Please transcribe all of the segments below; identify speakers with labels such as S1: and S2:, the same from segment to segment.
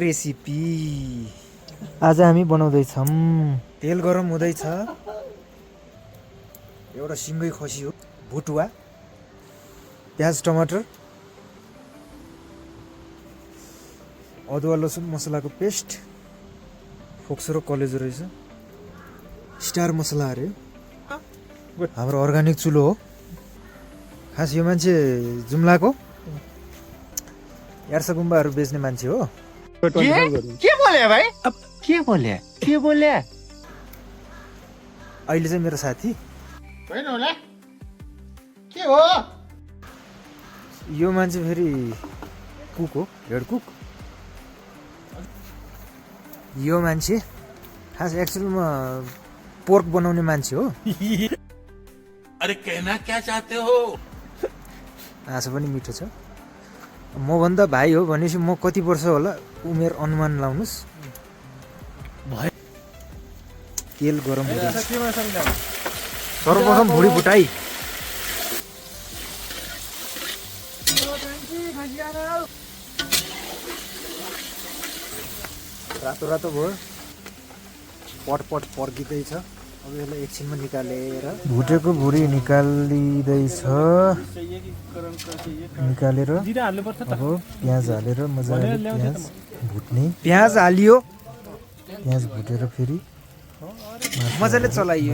S1: Recipe आज हामी बनाउँदैछौँ। तेल गरम हुँदैछ। एउटा सिङ्गै खसी हो, भुटुवा, प्याज टमाटर, अदुवा लसुन मसलाको पेस्ट, फोक्सो र कलेजो रहेछ, स्टार मसला अरे हाम्रो अर्ग्यानिक चुलो हो। खास यो मान्छे जुम्लाको यार्सा गुम्बाहरू बेच्ने मान्छे हो।
S2: के बोले भाइ? अब के बोले?
S1: अहिले चाहिँ मेरो साथी
S2: होइन होला। के हो?
S1: यो मान्छे फेरि कुक हो, हेड कुक। यो मान्छे खास एक्चुअलमा पोर्क बनाउने मान्छे हो।
S3: अरे कहना क्या चाहते हो?
S1: आँसु पनि मिठो छ। मभन्दा भाइ हो भनेपछि म कति वर्ष होला उमेर अनुमान लाउनुहोस्। तेल गरम हुँदैछ। सर्वप्रथम भुडी फुटाई, रातो रातो भयो, पट पर्किँदैछ। अब यसलाई एकछिनमा निकालेर भुटेको भुडी निकालिँदैछ। निकालेर अब प्याज हालेर मजाले प्याज भुट्ने। प्याज हालियो, प्याज भुटेर फेरि मजाले चलाइयो।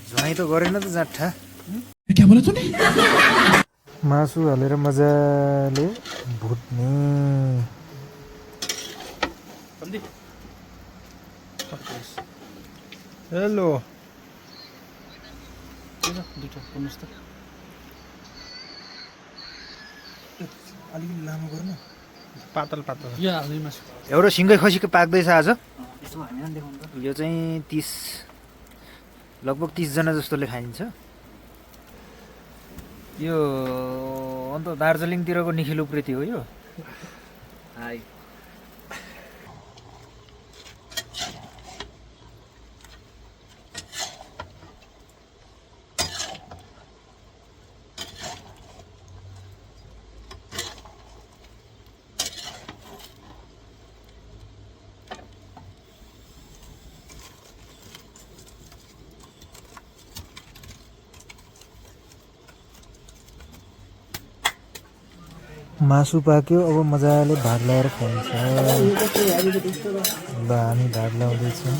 S1: झ्वाइ त गरेन त जाट्ठा। मासु हालेर मजाले भुट्ने। हेलो अलिकति लामो गर्नु,
S2: पातल
S1: एउटा सिङ्गै खसीको पाक्दैछ आज। यो चाहिँ 30 लगभग 30 जना जस्तोले खाइन्छ। यो अन्त दार्जिलिङतिरको निखिल उप्रेती हो यो। मासु पाक्यो, अब मजाले भात लगाएर खाइन्छ। ल हामी भात लगाउँदैछौँ।